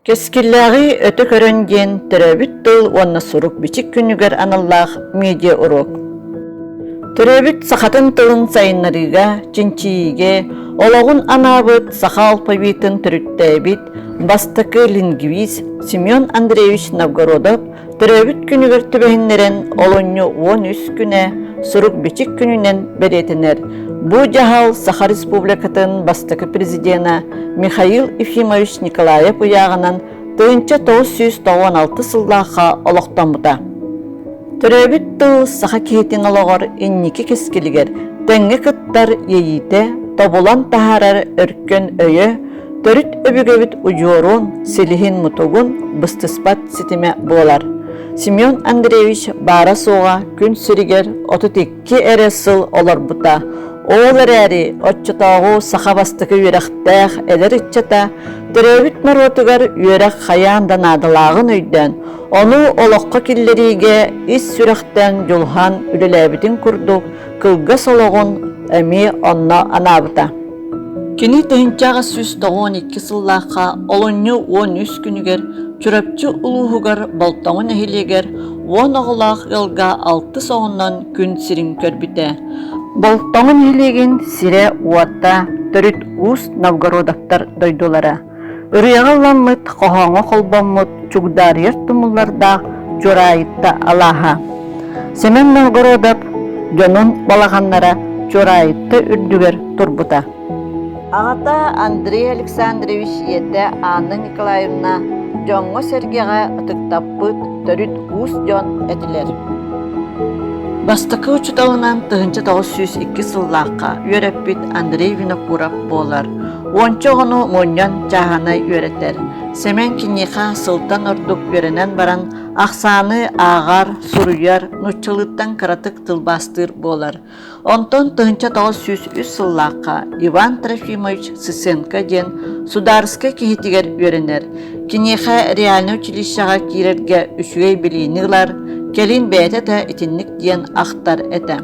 Кэскиллээҕи өтө көрөн диэн төрөөбүт тыл уонна сурук-бичик күнүгэр аналлаах медиа-уруок. Төрөөбүт сахатын тылын сайыннарыыга, чинчийиигэ олоҕун анаабыт саха алфавитын төрүттээбит бастакы лингвист Семен Андреевич Новгородов төрөөбүт күнүгэр түбэһиннэрэн олунньу 13 күнэ сурук-бичик күнүнэн бэлиэтэнэр. Бу дьаһал Саха Республикатын бастакы президена Михаил Ефимович Николаев ыйааҕынан 1996 сыллаахха олохтоммута. Төрөөбүт тыл саха киһитин олоҕор инники кэскилигэр тэҥҥэ кыттар иэйиитэ, тобулан таһаарар өркөн өйө, төрүт өбүгэбит удьуорун, силиһин-мутугун быстыспат ситимэ буолар. Семен Андреевич баара-суоҕа күн сиригэр 32 эрэ сыл олорбута. Ол эрээри оччотооҕу саха бастакы үөрэхтээх эдэр ыччата төрөөбүт норуотугар үөрэх хайаан да наадалааҕын өйдөөн, ону олоххо киллэриигэ ис сүрэхтэн дьулуһан үлэлээбитин курдук кылгас олоҕун эмиэ онно анаабыта. Кини 1892 сыллаахха олунньу 13 күнүгэр Чурапчы улууһугар Болтоҥо нэһилиэгэр уон оҕолоох ыалга алтыс оҕонон күн сирин көрбүтэ. Болтоҥо нэһилиэгин сирэ-уота төрүт уус Новгородовтар дойдулара. Ырыаҕа ылламмыт, хоһооҥҥо холбоммут чугдаарыйар тумуллардаах Чуораайытта алааһа. Сэмэн Новгородов дьонун балаҕаннара Чуораайытта үрдүгэр турбута. Аҕата Андрей Александрович ийэтэ Анна Николаевна дьоҥҥо-сэргэҕэ ытыктаппыт төрүт уус дьон этилэр. Бастакы учууталынан 1902 сыллаахха үөрэппит Андрей Винокуров буолар. Уонча оҕону мунньан чааһынай үөрэтэр. Сэмэн киниэхэ сылтан ордук үөрэнэн баран ахсааны ааҕар, суруйар, нууччалыыттан кыратык тылбаастыыр буолар. Онтон 1903 сыллаахха Иван Трофимович Сысенко диэн судаарыскай киһитигэр үөрэнэр. Киниэхэ реальнай училищеҕа киирэргэ үчүгэй билиини ылар, кэлин бэйэтэ да итинник диэн ахтар этэ.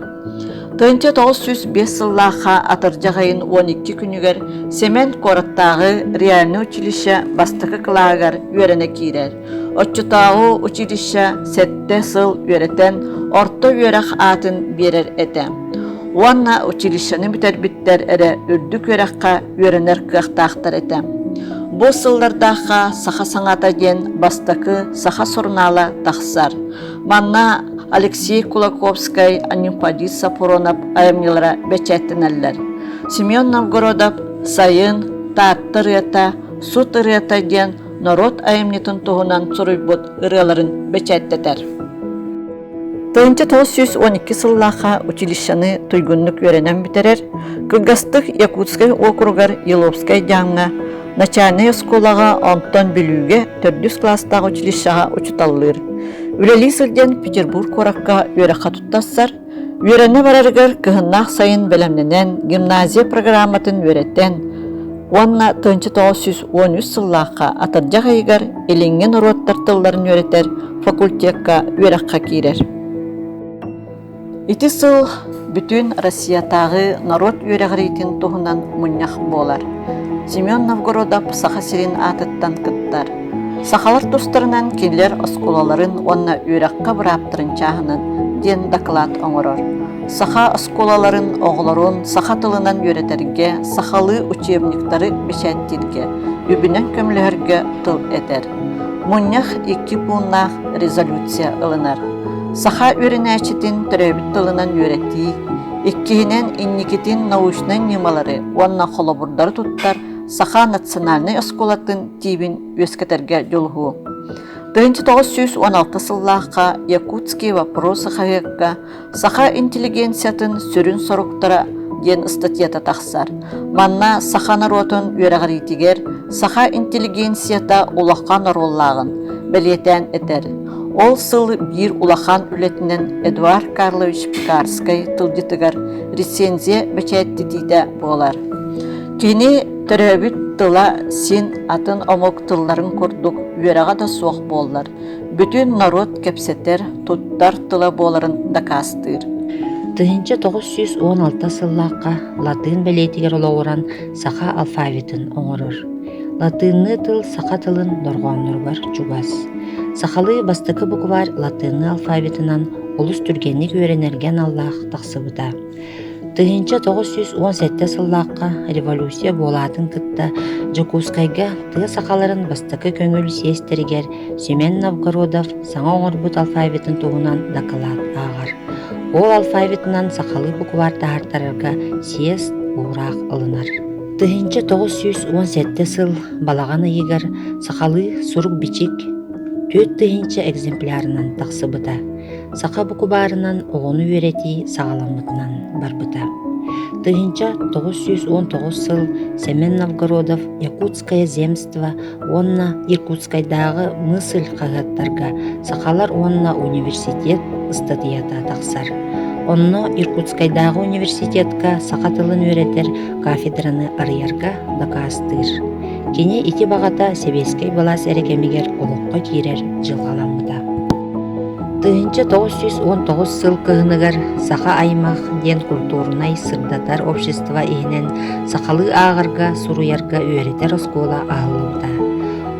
1905 сыллаахха атырдьах ыйын 12 күнүгэр Сэмэн куораттааҕы реальнай училище бастакы кылааһыгар үөрэнэ киирэр. Оччотооҕу училище сэттэ сыл үөрэтэн орто үөрэх аатын биэрэр этэ. Уонна училищены бүтэрбиттэр эрэ үрдүк үөрэххэ үөрэнэр кыахтаахтар этэ. Бу сыллардаахха «Саха саҥата» диэн бастакы саха сурунаала тахсар. Манна Алексей Кулаковскай, Анемподист Сапронов айымньылара бэчээттэнэллэр. Семен Новгородов «Сайын», «Таатта ырыата», «Сут ырыата» диэн норуот айымньытын туһунан суруйбут ырыаларын бэчээттэтэр. 1912 сыллаахха училищены туйгуннук үөрэнэн бүтэрэр, кылгастык Якутскай уокуругар Еловскай дьаамҥа начальнай оскуолаҕа, онтон Бүлүүгэ төрдүс кылаастаах училищеҕа учууталлыыр. Үлэлии сылдьан Петербург куоракка үөрэххэ туттарсар, үөрэнэ барарыгар кыһыннаах сайын бэлэмнэнэн гимназия программатын үөрэтэн уонна 1913 сыллаахха атырдьах ыйыгар Илиҥҥи норуоттар тылларын үөрэтэр факультекка үөрэххэ киирэр. Ити сыл бүтүн Россиятааҕы норуот үөрэҕириитин туһунан мунньах буолар. Семен Новгородов Саха сирин аатыттан кыттар. Сахалар тустарынан кинилэр оскуолаларын уонна үөрэххэ бырааптарын чааһынан диэн дакылаат оҥорор. Саха оскуолаларын оҕолорун саха тылынан үөрэтэргэ, сахалыы учебниктары бэчээттииргэ, үбүнэн көмөлөһөргө тыл этэр. Мунньах икки пууннаах резолюция ылынар. Саха үөрэнээччитин төрөөбүт тылынан үөрэтии, иккиһинэн инникитин научнай ньымалары уонна холобурдары туттар саха национальнай оскуолатын тиибин үөскэтэргэ дьулуһуу. 1916 сыллаахха «Якутские вопросы» хаһыакка Саха интеллигенциятын сүрүн соруктара диэн ыстатыйата тахсар. Манна саха норуотун үөрэҕириитигэр саха интеллигенцията улахан оруоллааҕын бэлиэтээн этэр. Ол сыл биир улахан үлэтинэн Эдуард Карлович Пекарскай тылдьытыгар рецензия бэчээттэтиитэ буолар. Кини төрөөбүт тыла син атын омук тылларын курдук үөрэҕэ да суох буоллар, бүтүн норуот кэпсэтэр, туттар тыла буоларын дакаастыыр. 1916 сыллаахха латыын бэлиэтигэр олоҕуран саха алфавитын оҥорор. Латыынныы тыл саха тылын дорҕоонноругар чугас. Сахалыы бастакы букварь латыынныы алфавитынан олус түргэнник үөрэнэргэ аналлаах тахсыбыта. 1917 сыллаахха революция буолаатын кытта Дьокуускайга тыа сахаларын бастакы көҥүл сиэстэригэр Семен Новгородов саҥа оҥорбут алфавитын туһунан дакылаат ааҕар. Ол алфавитынан сахалыы букварь таһаартарарга съезд уураах ылынар. 1917 сыл балаҕан ыйыгар сахалыы сурук-бичик 4000 экземплярынан тахсыбыта. Саха букубаарынан оҕону үөрэтии саҕаламмытынан барбыта. 1919 сыл Сэмэн Новгородов «Якутское земство» уонна Иркутскайдааҕы «Мысль» хаһыаттарга «Сахалар уонна университет» ыстатыйата тахсар. Онно Иркутскайдааҕы университетка саха тылын үөрэтэр кафедраны арыйарга дакаастыыр. Кини ити баҕата сэбиэскэй былаас эрэ кэмигэр олоххо киирэр дьылҕаламмыта. 1919 сыл кыһыныгар «Саха аймах» диэн культурнай-сырдатар общество иһинэн сахалыы ааҕарга, суруйарга үөрэтэр оскуола аһыллыбыта.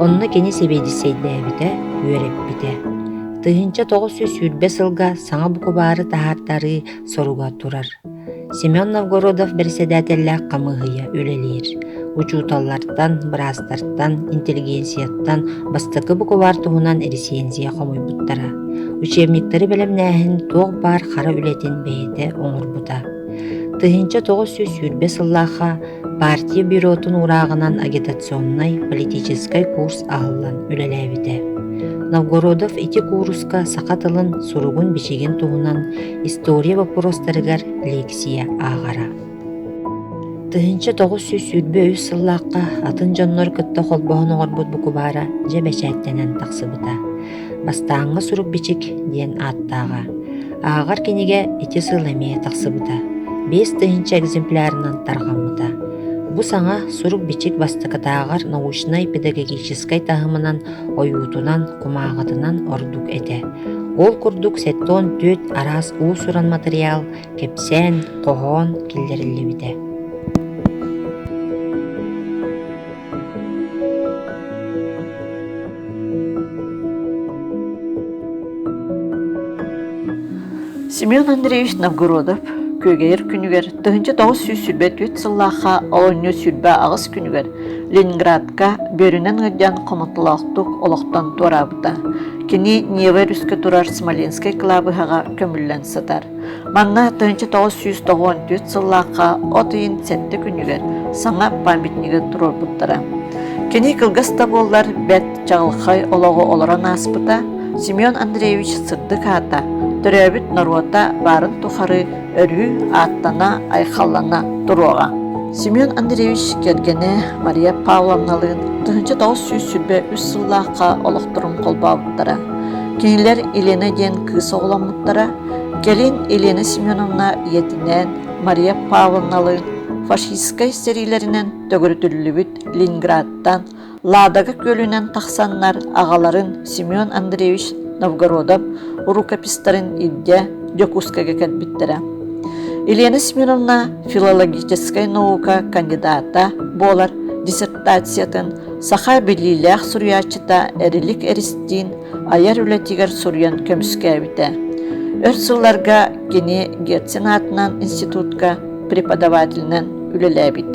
Онно кини сэбиэдиссэйдээбитэ, үөрэппитэ. 1920 сылга саҥа букубаары таһаартарыы соруга турар. Семен Новгородов бэрэссэдээтэллээх хамыыһыйа үлэлиир. Учууталлартан, быраастартан, интеллигенцияттан бастакы букубаар туһунан рецензия хомуйбуттара. Учебниктары бэлэмнээһин туох баар хара үлэтин бэйэтэ оҥорбута. 1920 сыллаахха партия бюротун уурааҕынан агитационнай политическай курс аһыллан үлэлээбитэ. Новгородов ити кууруска саха тылын суругун-бичигин туһунан история боппуруостарыгар лекция ааҕара. 1923 сыллаахха атын дьоннор кытта холбоһон оҥорбут букубаара дьэ бэчээттэнэн тахсыбыта. Бастааҥҥы сурук-бичик диэн ааттааҕа. Ааҕар кинигэ ити сыл эмиэ тахсыбыта. 5000 экземплярынан тарҕаммыта. Бу саҥа сурук-бичик бастакытааҕар научнай-педагогическай таһымынан ойуутунан, кумааҕытынан ордук этэ. Ол курдук 74 араас уус-уран матырыйаал, кэпсээн, хоһоон киллэриллибитэ. Семен Андреевич Новгородов күөгэйэр күнүгэр 1924 сыллаахха олунньу 28 күнүгэр Ленинградка бүөрүнэн ыалдьан хомотолоохтук олохтон туораабыта. Кини Нева өрүскэ турар Смоленскай кылаабыһаҕа көмүллэн сытар. Манна 1994 сыллаахха от ыйын сэттэ күнүгэр саҥа памятнигы туруорбуттара. Кини кылгас да буоллар бэрт чаҕылхай олоҕу олорон ааспыта, Семен Андреевич сырдык аата, төрөөбүт норуота баарын тухары өрүү ааттана, айхаллана туруоҕа. Семен Андреевич кэргэнэ Мария Павловналыын 1923 сыллаахха олохторун холбообуттара. Кинилэр Елена диэн кыыс оҕоломмуттара, Кэлин Елена Семеновна ийэтинээн Мария Павловналыын фашистскай сэриилэринэн төгүрүтүллүбүт Ленинградтан Ладога күөлүнэн тахсаннар аҕаларын Семен Андреевич Новгородов рукопистарын илдьэ Дьокуускайга кэлбиттэрэ. Елена Семеновна филологическай наука кандидата буолар диссертациятын саха билиилээх суруйааччыта Эрилик Эристиин айар үлэтигэр суруйан көмүскээбитэ. Өр сылларга кини Герцен аатынан институтка преподавателинэн үлэлээбит.